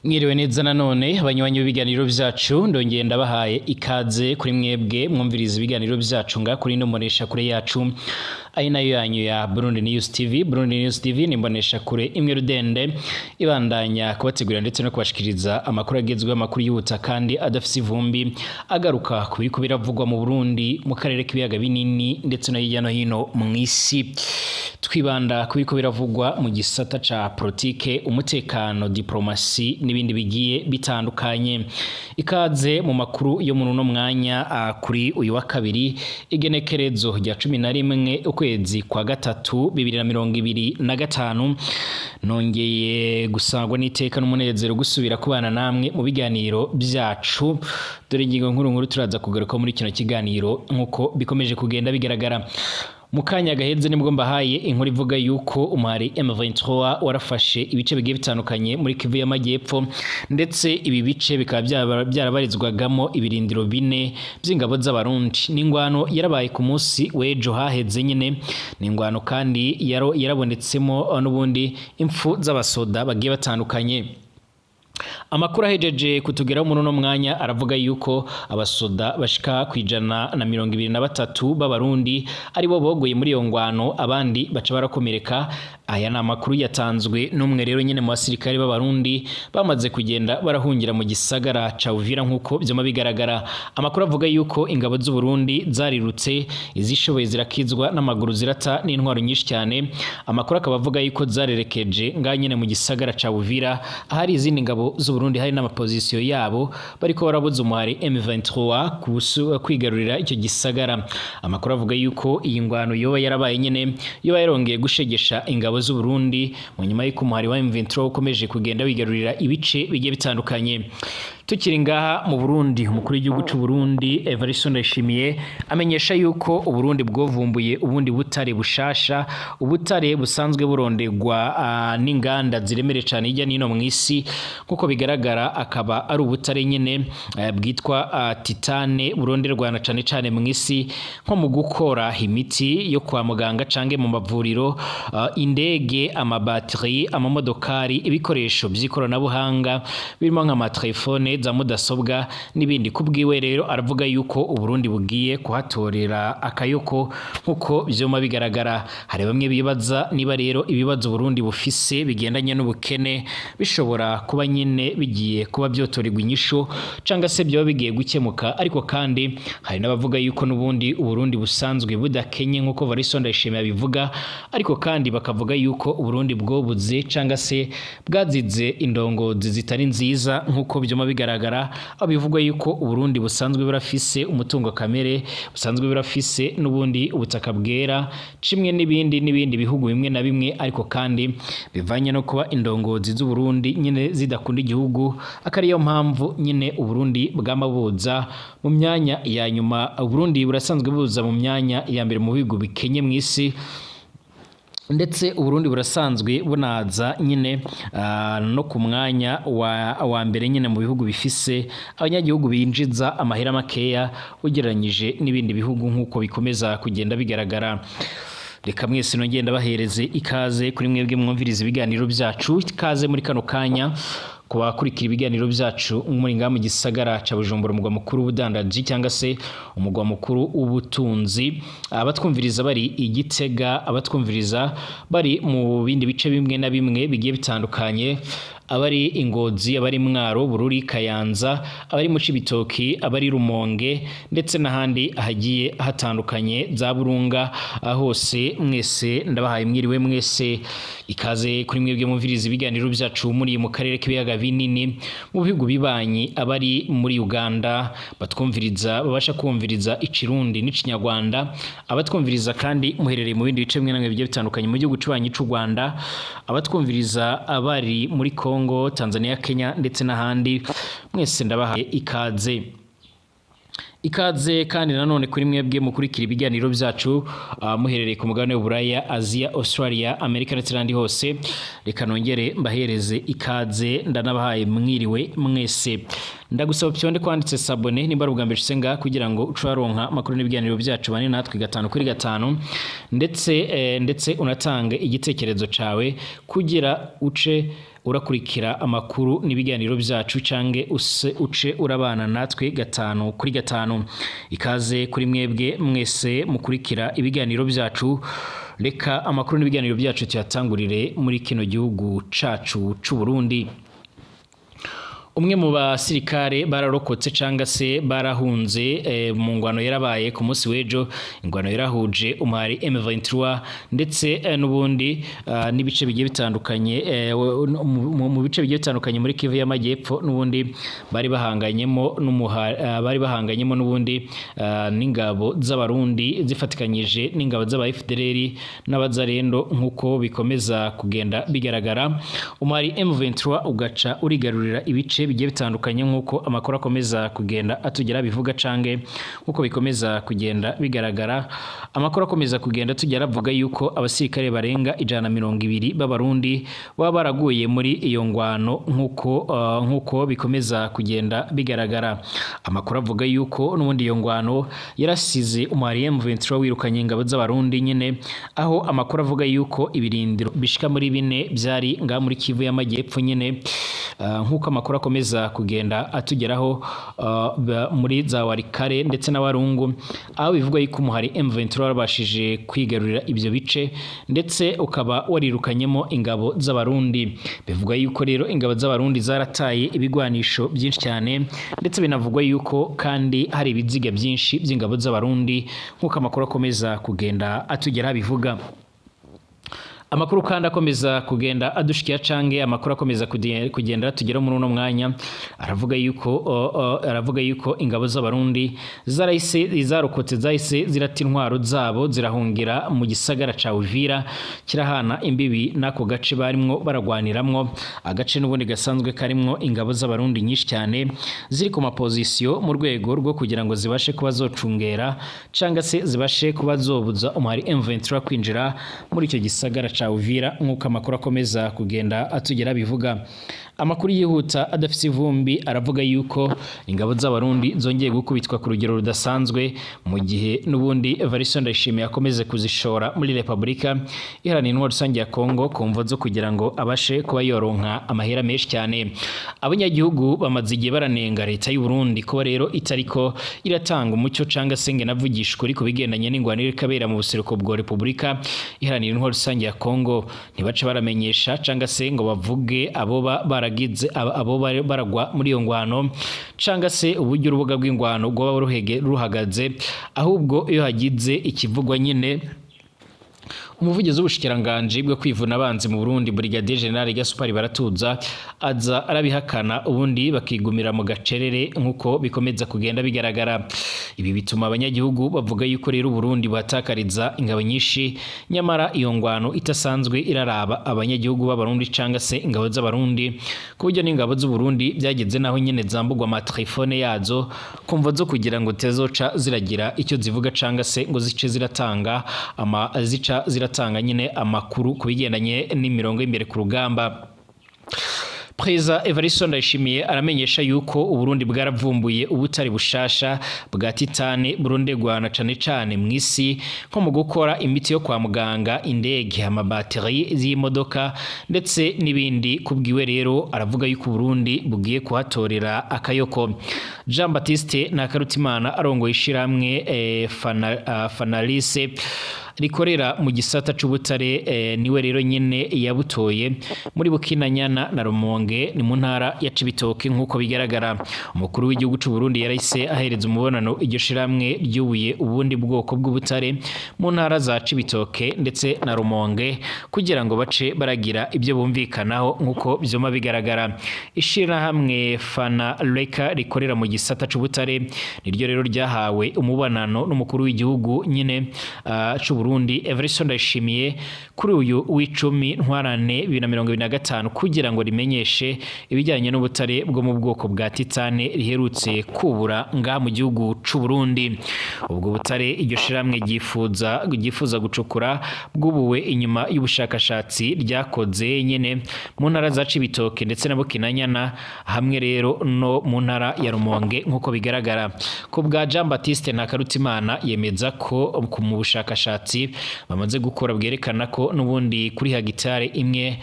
Mwiriwe neza nanone, abanywanyi b'ibiganiro vyacu. Ndongeye ndabahaye ikaze kuri mwebwe mwumviriza ibiganiro vyacu nga kuri ino mbonesha kure yacu, ari nayo yanyu ya Burundi News TV. Burundi News TV ni imbonesha kure imwe rudende ibandanya kubategurira ndetse no kubashikiriza amakuru agezweho, amakuru yihuta kandi adafise ivumbi, agaruka ku biriko biravugwa mu Burundi, mu karere k'ibiyaga binini, ndetse no hirya no hino mw'isi. Twibanda ku biriko biravugwa mu gisata ca politike, umutekano, diplomasi n'ibindi bigiye bitandukanye. Ikaze mu makuru yo muri uno mwanya, kuri uyu wa kabiri, igenekerezo rya 11 ukwezi kwa gatatu 2025. Nongeye gusangwa n'iteka n'umunezero gusubira kubana namwe mu biganiro byacu. Dore ingingo nkuru nkuru turaza kugaruka muri kino kiganiro nk'uko bikomeje kugenda bigaragara. Mu kanya gaheze nibwo mbahaye inkuru ivuga yuko umuhari M23 warafashe ibice bigiye bitandukanye muri Kivu y'Amajyepfo, ndetse ibi bice bikaba byarabarizwagamo ibirindiro bine by'ingabo z'Abarundi. N'ingwano yarabaye ku munsi w'ejo haheze nyine. N'ingwano kandi yarabonetsemo n'ubundi impfu z'abasoda bagiye batandukanye. Amakuru ahejeje kutugeraho muri uno mwanya aravuga yuko abasoda bashika ku 123 b'Abarundi aribo bogoye muri iyo ngwano, abandi baca barakomereka. Aya ni amakuru yatanzwe n'umwe rero nyine mu basirikare b'Abarundi bamaze kugenda barahungira mu gisagara ca Uvira nk'uko vyama bigaragara. Amakuru avuga yuko ingabo z'u Burundi zarirutse, izishoboye zirakizwa n'amaguru, zirata n'intwaro nyinshi cyane. Amakuru akaba avuga yuko zarerekeje ngaha nyine mu gisagara ca Uvira, ahari izindi ngabo z'u Burundi, hari n'amapozisiyo yabo, bariko barabuza umuhari M23 kwigarurira icyo gisagara. Amakuru avuga yuko iyi ngwano yoba yarabaye nyene, yoba yarongeye gushegesha ingabo z'u Burundi mu nyuma y'uko umuhari wa M23 ukomeje kugenda wigarurira ibice bigiye bitandukanye. Tukiri ngaha mu Burundi, umukuru w'igihugu c'u Burundi Evariste Ndayishimiye amenyesha yuko Uburundi bwovumbuye ubundi butare bushasha, ubutare busanzwe burondegwa n'inganda ziremereye cane hirya n'ino mw'isi. Nkuko bigaragara, akaba ari ubutare nyene bwitwa titane, buronderwa na cane cane mw'isi nko mu gukora imiti yo kwa muganga canke mu mavuriro, indege, amabatiri, amamodokari, ibikoresho vy'ikoranabuhanga birimo nk'amatelefone, za mudasobwa n'ibindi. Kubwiwe rero, aravuga yuko Uburundi bugiye kuhatorera akayoko nkuko vyoma bigaragara. Hari bamwe bibaza niba rero ibibazo Uburundi bufise bigendanye n'ubukene bishobora kuba nyine bigiye kuba byotorerwa inyishu canga se byoba bigiye gukemuka. Ariko kandi hari n'abavuga yuko n'ubundi Uburundi busanzwe budakenye nkuko Evariste Ndayishimiye abivuga, ariko kandi bakavuga yuko Uburundi bwobuze canga se bwazize indongozi zitari nziza nkuko vyoma bigaragara, aho bivugwa yuko Uburundi busanzwe burafise umutungo kamere, busanzwe burafise n'ubundi ubutaka bwera cimwe n'ibindi n'ibindi bihugu bimwe na bimwe, ariko kandi bivanye no kuba indongozi z'Uburundi nyine zidakunda igihugu, akariyo mpamvu nyine Uburundi bwama buza mu myanya ya nyuma. Uburundi burasanzwe buza mu myanya ya mbere mu bihugu bikenye mw'isi, ndetse Uburundi burasanzwe bunaza nyine no ku mwanya wa mbere nyine mu bihugu bifise abanyagihugu binjiza amahera makeya ugereranyije n'ibindi bihugu nk'uko bikomeza kugenda bigaragara. Reka mwese nongeye ndabahereze ikaze kuri mwebwe mwumviriza ibiganiro byacu. Ikaze muri kano kanya ku bakurikira ibiganiro byacu muri ngaha mu gisagara ca Bujumbura, umugwa mukuru w'ubudandaji cyangwa se umugwa mukuru w'ubutunzi, abatwumviriza bari i Gitega, abatwumviriza bari mu bindi bice bimwe na bimwe bigiye bitandukanye, abari i Ngozi, abari Mwaro, Bururi, Kayanza, abari mu Cibitoki, abari Rumonge, ndetse n'ahandi hagiye hatandukanye, za Burunga hose, mwese ndabahaye mwiriwe mwese. Ikaze kuri mwebwe mwumviriza ibiganiro byacu muri mu karere k'ibiyaga binini, mu bihugu bibanyi, abari muri Uganda batwumviriza, babasha kumviriza Ikirundi n'Ikinyarwanda, abatwumviriza kandi muherereye mu bindi bice bimwe na bimwe bigiye bitandukanye mu gihugu cy'ubanyi c'u Rwanda, abatwumviriza abari muri Congo, Tanzania, Kenya ndetse n'ahandi, mwese ndabahaye ikaze. Ikaze kandi nanone kuri mwebwe mukurikira ibiganiro byacu muherereye ku mugabane w'Uburaya, Aziya, Australia, Amerika ndetse n'ahandi hose. Reka nongere mbahereze ikaze, ndanabahaye mwiriwe mwese. Ndagusaba pyonde kwanditse s'abonner nimba ari ubwa mbere ushitse ngaha, kugira ngo uce waronka amakuru n'ibiganiro byacu. Bane natwe 5 kuri 5, ndetse unatange igitekerezo cawe kugira uce urakurikira amakuru n'ibiganiro byacu, cange use uce urabana natwe 5 kuri 5. Ikaze kuri mwebwe mwese mukurikira ibiganiro byacu. Reka amakuru n'ibiganiro byacu tuyatangurire muri kino gihugu cacu c'u Burundi. Umwe mu basirikare bararokotse canga se barahunze mu ngwano yarabaye ku munsi w'ejo, ingwano yarahuje umuhari M23 ndetse n'ubundi n'ibice bigiye bitandukanye mu bice bigiye bitandukanye muri Kivu y'Amajyepfo, n'ubundi bari bahanganyemo n'umuhari bari bahanganyemo n'ubundi n'ingabo z'Abarundi zifatikanyije n'ingabo z'aba FDLR n'abazarendo. Nk'uko bikomeza kugenda bigaragara, umuhari M23 ugaca urigarurira ibice bigiye bitandukanye, nk'uko amakuru akomeza kugenda atugera bivuga, cange nk'uko bikomeza kugenda bigaragara. Amakuru akomeza kugenda tugera avuga yuko abasirikare barenga 120 b'Abarundi baba baraguye muri iyo ngwano, nk'uko bikomeza kugenda bigaragara. Amakuru avuga yuko n'ubundi iyo ngwano yarasize umuhari M23 wirukanye ingabo z'Abarundi nyine, aho amakuru avuga yuko ibirindiro bishika muri bine byari ngaha muri Kivu y'Amajyepfo nyine, nk'uko amakuru akomeza kugenda atugeraho, muri za Walikale ndetse n'Abarungu, aho bivugwa yuko umuhari M23 warabashije kwigarurira ibyo bice ndetse ukaba warirukanyemo ingabo z'Abarundi. Bivugwa yuko rero ingabo z'Abarundi zarataye ibigwanisho byinshi cyane, ndetse binavugwa yuko kandi hari ibiziga byinshi by'ingabo z'Abarundi, nk'uko amakuru akomeza kugenda atugeraho bivuga. Amakuru kandi akomeza kugenda adushikira, cange amakuru akomeza kugenda tugera muri uno mwanya, aravuga yuko ingabo z'Abarundi zarahise zarokotse zahise zirata intwaro zabo, zirahungira mu gisagara ca Uvira kirahana imbibi n'ako gace barimwo baragwaniramwo, agace n'ubundi gasanzwe karimwo ingabo z'Abarundi nyinshi cyane ziri ku mapozisiyo mu rwego rwo kugira ngo zibashe kuba zocungera canga se zibashe kuba zobuza umuhari M23 kwinjira muri icyo gisagara ca Uvira, nk'uko amakuru akomeza kugenda atugera bivuga. Amakuru yihuta adafise ivumbi aravuga yuko ingabo z'Abarundi zongeye gukubitwa ku rugero rudasanzwe, mu gihe n'ubundi Evariste Ndayishimiye akomeze kuzishora muri Repubulika Iharanira Intwaro Rusange ya Kongo ku mvo zo kugira ngo abashe kuba yoronka amahera menshi cyane. Abanyagihugu bamaze igihe baranenga leta y'u Burundi kuba rero itariko iratanga umucyo canga se ngo inavugisha ukuri ku bigendanye n'ingwano iriko ibera mu buseruko bwa Repubulika Iharanira Intwaro Rusange ya Kongo. Ntibace baramenyesha canga se ngo bavuge abo baragize abo baragwa muri iyo ngwano, canga se uburyo urubuga rw'ingwano rwoba ruhagaze. Ahubwo iyo hagize ikivugwa nyine, umuvugizi w'ubushikiranganji bwo kwivuna abanzi mu Burundi, Brigadier General Gaspard Baratuza, aza arabihakana, ubundi bakigumira mu gacerere, nk'uko bikomeza kugenda bigaragara. Ibi bituma abanyagihugu bavuga yuko rero Burundi buhatakariza ingabo nyinshi, nyamara iyo ngwano itasanzwe iraraba abanyagihugu b'Abarundi canga se ingabo z'Abarundi, ku buryo n'ingabo z'u Burundi byageze naho nyine zambugwa amatelefone yazo kumva zo kugira ngo tezoca ziragira icyo zivuga canga se ngo zice ziratanga ama zica ziratanga nyine amakuru ku bigendanye n'imirongo y'imbere ku rugamba. Perezida Evariste Ndayishimiye aramenyesha yuko Uburundi bwaravumbuye ubutare bushasha bwa titane burondegwa na cane cane mw'isi, nko mu gukora imiti yo kwa muganga, indege, amabateri y'imodoka ndetse n'ibindi. Kubwiwe rero aravuga yuko Uburundi bugiye kuhatorera akayoko. Jean Baptiste Ntakarutimana arongoye ishirahamwe Fanalise rikorera mu gisata c'ubutare, niwe rero nyene yabutoye muri Bukinanyana na Rumonge, ni mu ntara ya Cibitoke. Nk'uko bigaragara, umukuru w'igihugu c'u Burundi yarahise ahereza umubonano iryo shiramwe ryubuye ubundi bwoko bw'ubutare mu ntara za Cibitoke ndetse na Rumonge, kugira ngo bace baragira ibyo bumvikanaho. Nk'uko vyuma bigaragara, ishirahamwe Fana Reka rikorera mu gisata c'ubutare niryo rero ryahawe umubonano n'umukuru w'igihugu nyine c'u Burundi. Burundi Evariste Ndayishimiye kuri uyu w'icumi Ntwarante 2025 kugira ngo rimenyeshe ibijyanye n'ubutare bwo mu bwoko bwa titane riherutse kubura ngaha mu gihugu c'u Burundi. Ubwo butare iryo shirahamwe ryifuza gucukura bwubuwe inyuma y'ubushakashatsi ryakoze nyene mu ntara za Cibitoke ndetse na Bukinanyana, hamwe rero no mu ntara ya Rumonge nk'uko bigaragara. Ku bwa Jean Baptiste Ntakarutimana, yemeza ko mu bushakashatsi bamaze gukora bwerekana ko n'ubundi kuri hagitare imwe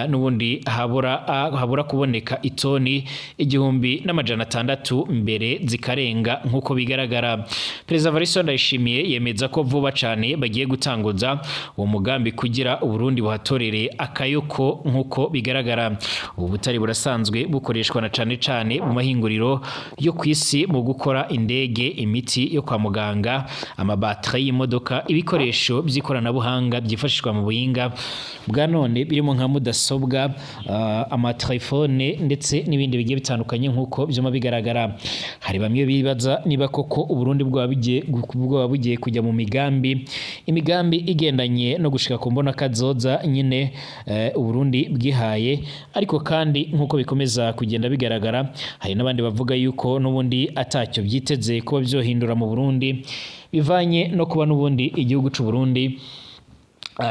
n'ubundi habura kuboneka itoni 1600, mbere zikarenga nk'uko bigaragara. Perezida Evariste Ndayishimiye yemeza ko vuba cane bagiye gutanguza uwo mugambi kugira Uburundi buhatorere akayoko nk'uko bigaragara. Ubu butare burasanzwe bukoreshwa na cane cane mu mahinguriro yo kw'isi mu gukora indege, imiti yo kwa muganga, amabateri y'imodoka, ibikoresho by'ikoranabuhanga byifashishwa mu buhinga bwa none birimo nka mudasobwa, amatelefone ndetse n'ibindi bigiye bitandukanye nk'uko byuma bigaragara. Hari bamwe bibaza niba koko Uburundi bwaba bugiye kujya mu imigambi igendanye no gushika ku mbona kazoza nyine Uburundi bwihaye. Ariko kandi nk'uko bikomeza kugenda bigaragara, hari n'abandi bavuga yuko n'ubundi atacyo byiteze kuba byohindura mu Burundi, bivanye no kuba n'ubundi igihugu c'u Burundi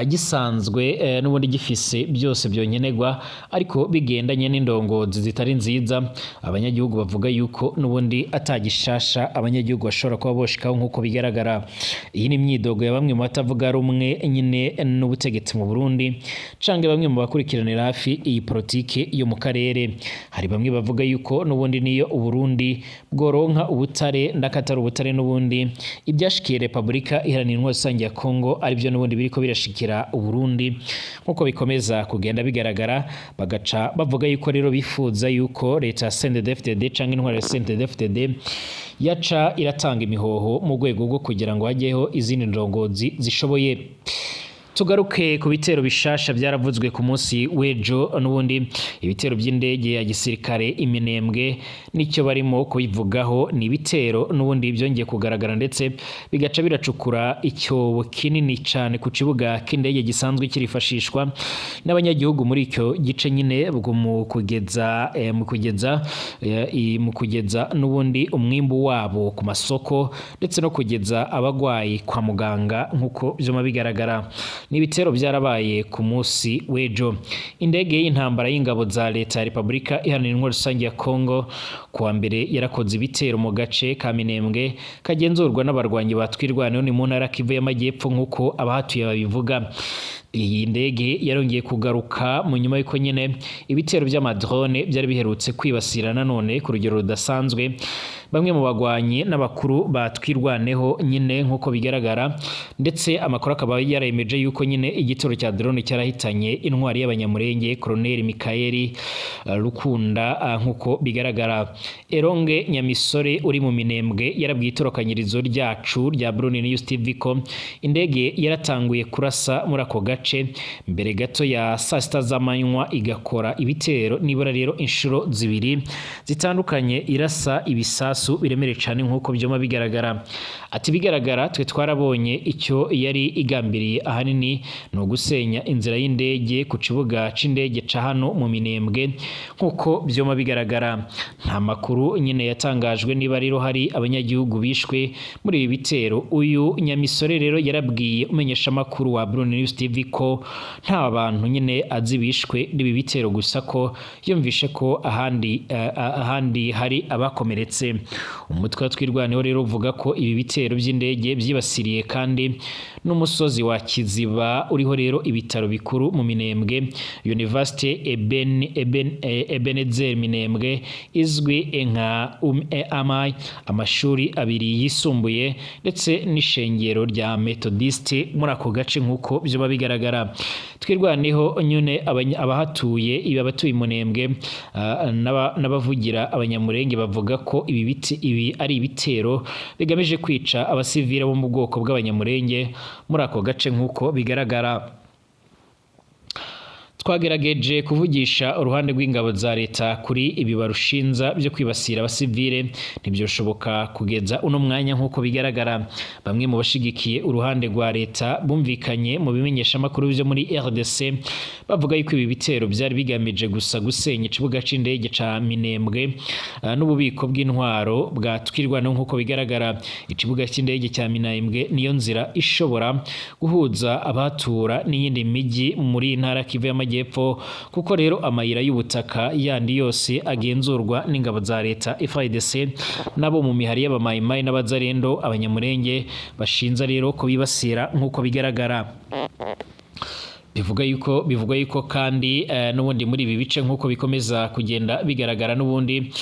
gisanzwe n'ubundi gifise byose byonkenerwa, ariko bigendanye n'indongozi zitari nziza. Abanyagihugu bavuga yuko n'ubundi atagishasha abanyagihugu bashobora kuba boshikaho nk'uko bigaragara. Iyi ni imyidogo ya bamwe mu batavuga rumwe nyine n'ubutegetsi mu Burundi, canke bamwe mu bakurikiranira hafi iyi politike yo mu karere. Hari bamwe bavuga yuko n'ubundi niyo Uburundi bworonka ubutare ndakatari ubutare, n'ubundi ibyashikiye Repubulika Iharanira Intwaro Rusange ya Kongo aribyo n'ubundi biriko birashikira Uburundi nkuko bikomeza kugenda bigaragara. Bagaca bavuga yuko rero bifuza yuko leta ya CNDD-FDD canke intwaro ya CNDD-FDD yaca iratanga imihoho mu rwego rwo kugira ngo hajyeho izindi ndongozi zishoboye. Tugaruke ku bitero bishasha byaravuzwe ku munsi w'ejo. N'ubundi ibitero by'indege ya gisirikare iminembwe nicyo barimo kubivugaho. Ni ibitero n'ubundi byongeye kugaragara, ndetse bigaca biracukura icyobo kinini cyane ku kibuga k'indege gisanzwe kirifashishwa n'abanyagihugu muri icyo gice nyine mu kugeza n'ubundi umwimbu wabo ku masoko, ndetse no kugeza abagwayi kwa muganga nk'uko byuma bigaragara. Ni ibitero byarabaye ku munsi w'ejo. Indege y'intambara y'ingabo za leta ya Repubulika Iharanira Intwaro Rusange ya Kongo kuwa mbere yarakoze ibitero mu gace ka Minembwe kagenzurwa n'abarwanyi ba Twirwaneho, ni mu ntara Kivu y'Amajyepfo, nk'uko abahatuye babivuga. Iyi ndege yarongeye kugaruka mu nyuma y'uko nyine ibitero by'amadrone byari biherutse kwibasira nanone ku rugero rudasanzwe bamwe mu bagwanyi n'abakuru ba Twirwaneho nyine nk'uko bigaragara. Ndetse amakuru akaba yaremeje yuko nyine igitero cya drone cyarahitanye intwari y'Abanyamurenge Colonel Mikaeli Rukunda nk'uko bigaragara. Eronge Nyamisore uri mu Minembwe yarabwiye itorokanyirizo ryacu rya Burundi News TV ko indege yaratanguye kurasa muri ako gace mbere gato ya saa sita z'amanywa, igakora ibitero nibura rero inshuro zibiri zitandukanye, irasa ibisasu biremereye cyane nk'uko byuma bigaragara. Ati: "Bigaragara twe twarabonye icyo yari igambiriye, ahanini ni ugusenya inzira y'indege ku kibuga c'indege ca hano mu Minembwe nk'uko byuma bigaragara." Nta makuru nyine yatangajwe niba rero hari abanyagihugu bishwe muri ibi bitero. Uyu Nyamisore rero yarabwiye umenyeshamakuru wa Burundi News TV ko nta bantu nyine azi bishwe n'ibi bitero, gusa ko yumvishe ko ahandi hari abakomeretse. Umutwe wa Twirwaneho rero uvuga ko ibi bitero by'indege byibasiriye kandi n'umusozi wa Kiziba uriho rero ibitaro bikuru mu Minembwe, University Ebenezer Minembwe izwi nka AMI, amashuri abiri yisumbuye ndetse n'ishengero rya Methodiste muri ako gace nk'uko byoba bigaragara. Twirwaneho nyine, abahatuye, ibi abatuye Munembwe n'abavugira Abanyamurenge bavuga ko ibi ari ibitero bigamije kwica abasivile bo mu bwoko bw'Abanyamurenge muri ako gace nk'uko bigaragara. Twagerageje kuvugisha uruhande rw'ingabo za leta kuri ibi barushinza byo kwibasira abasivile, ntibyoshoboka kugeza uno mwanya nk'uko bigaragara. Bamwe mu bashigikiye uruhande rwa leta bumvikanye mu bimenyeshamakuru byo muri RDC bavuga yuko ibi bitero byari bigamije gusa gusenya ikibuga c'indege ca Minembwe n'ububiko bw'intwaro bwa Twirwaneho nk'uko bigaragara. Ikibuga cy'indege cya Minembwe niyo nzira ishobora guhuza abatura n'iyindi mijyi muri iyi ntara Kivu y'Amajyepfo, kuko rero amayira y'ubutaka yandi yose agenzurwa n'ingabo za leta FARDC nabo mu mihari y'abamayimayi n'abazarendo abanyamurenge bashinza rero ko bibasira nk'uko bigaragara. Bivuga yuko kandi n'ubundi muri ibi bice, nk'uko bikomeza kugenda bigaragara, n'ubundi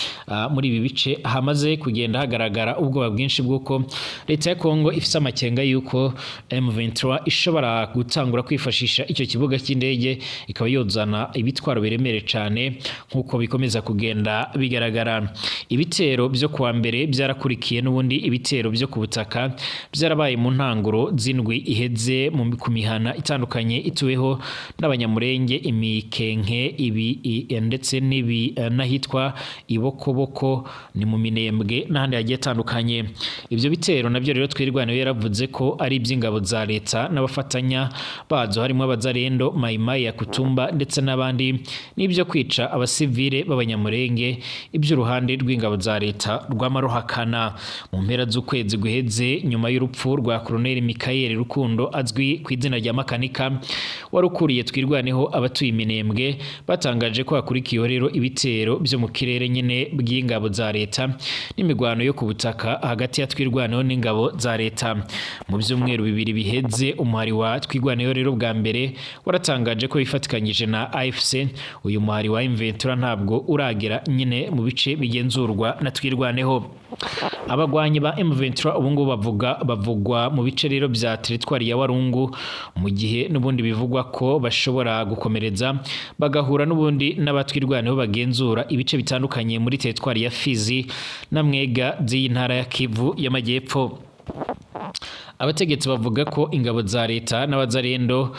muri ibi bice hamaze kugenda hagaragara ubwoba bwinshi bw'uko leta ya Kongo ifise amakenga yuko M23 ishobora gutangura kwifashisha icyo kibuga cy'indege ikaba yozana ibitwaro biremere cyane nk'uko bikomeza kugenda bigaragara. Ibitero byo kuwa mbere byarakurikiye n'ubundi ibitero byo ku butaka byarabaye mu ntanguro z'indwi iheze ku mihana itandukanye ituweho n'abanyamurenge, Imikenke ibi ndetse n'ibi n'ahitwa Ibokoboko ni mu Minembwe n'ahandi hagiye hatandukanye. Ibyo bitero nabyo rero Twirwaneho yaravuze ko ari iby'ingabo za leta n'abafatanya bazo, harimo abazarendo, Mayimayi ya Kutumba ndetse n'abandi, n'ibyo kwica abasivile b'abanyamurenge, iby'uruhande rw'ingabo za leta rw'amaruhakana. Mu mpera z'ukwezi guheze, nyuma y'urupfu rwa Colonel Michael Rukundo azwi ku izina rya Makanika wari ukuriye Twirwaneho, abatuye Iminembwe batangaje ko hakurikiyeho rero ibitero byo mu kirere nyine bw'ingabo za leta n'imigwano yo ku butaka hagati ya Twirwaneho n'ingabo za leta. Mu byumweru 2 biheze, umuhari wa Twirwaneho rero bwa mbere waratangaje ko wifatikanyije na AFC. Uyu muhari wa M23 ntabwo uragera nyine mu bice bigenzurwa na Twirwaneho. Abagwanyi ba M23 ubu ngubu bavugwa mu bice rero bya teritwari ya Warungu, mu gihe n'ubundi bivugwa ko bashobora gukomereza bagahura n'ubundi n'abatwirwaneho bagenzura ibice bitandukanye muri teritwari ya Fizi na Mwega z'iyi ntara ya Kivu y'Amajyepfo. Abategetsi bavuga ko ingabo za leta n'abazarendo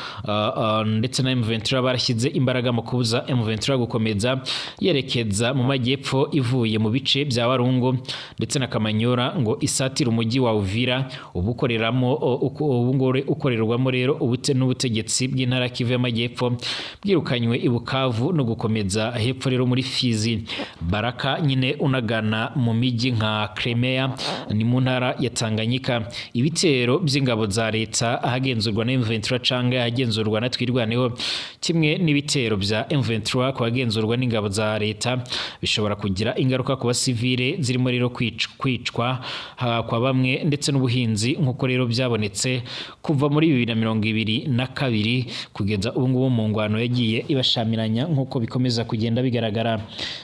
ndetse na M23 barashyize imbaraga mu kubuza M23 gukomeza yerekeza mu majyepfo ivuye mu bice bya Warungu ndetse na Kamanyora ngo isatire umujyi wa Uvira ubu ukoreramo ubu ngore ukorerwamo rero ubute n'ubutegetsi bw'intara Kivu y'Amajyepfo bwirukanywe i Bukavu, no gukomeza hepfo rero muri Fizi, Baraka nyine unagana mu mijyi nka Crimea ni mu ntara ya Tanganyika. Ibitero by'ingabo za leta ahagenzurwa na M23 canke ahagenzurwa na Twirwaneho, kimwe n'ibitero bya M23 ku hagenzurwa n'ingabo za leta, bishobora kugira ingaruka ku basivile, zirimo rero kwicwa kwa bamwe ndetse n'ubuhinzi, nk'uko rero byabonetse kuva muri 2022 kugeza ubu ngubu mu ngwano yagiye ibashamiranya nk'uko bikomeza kugenda bigaragara.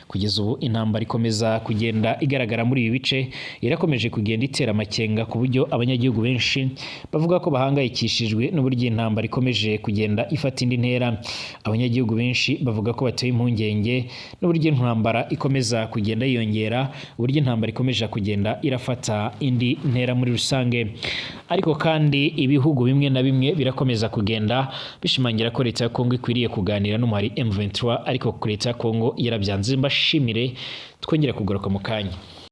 Kugeza ubu intambara ikomeza kugenda igaragara muri ibi bice irakomeje kugenda itera amakenga, ku buryo abanyagihugu benshi bavuga ko bahangayikishijwe n'uburyo intambara ikomeje kugenda ifata indi ntera. Abanyagihugu benshi bavuga ko batewe impungenge n'uburyo intambara ikomeza kugenda yiyongera, uburyo intambara ikomeje kugenda irafata indi ntera muri rusange. Ariko kandi ibihugu bimwe na bimwe birakomeza kugenda bishimangira ko leta ya Kongo ikwiriye kuganira n'umuhari M23, ariko leta ya Kongo yarabyanze. Mbashimire, twongere kugaruka mu kanya.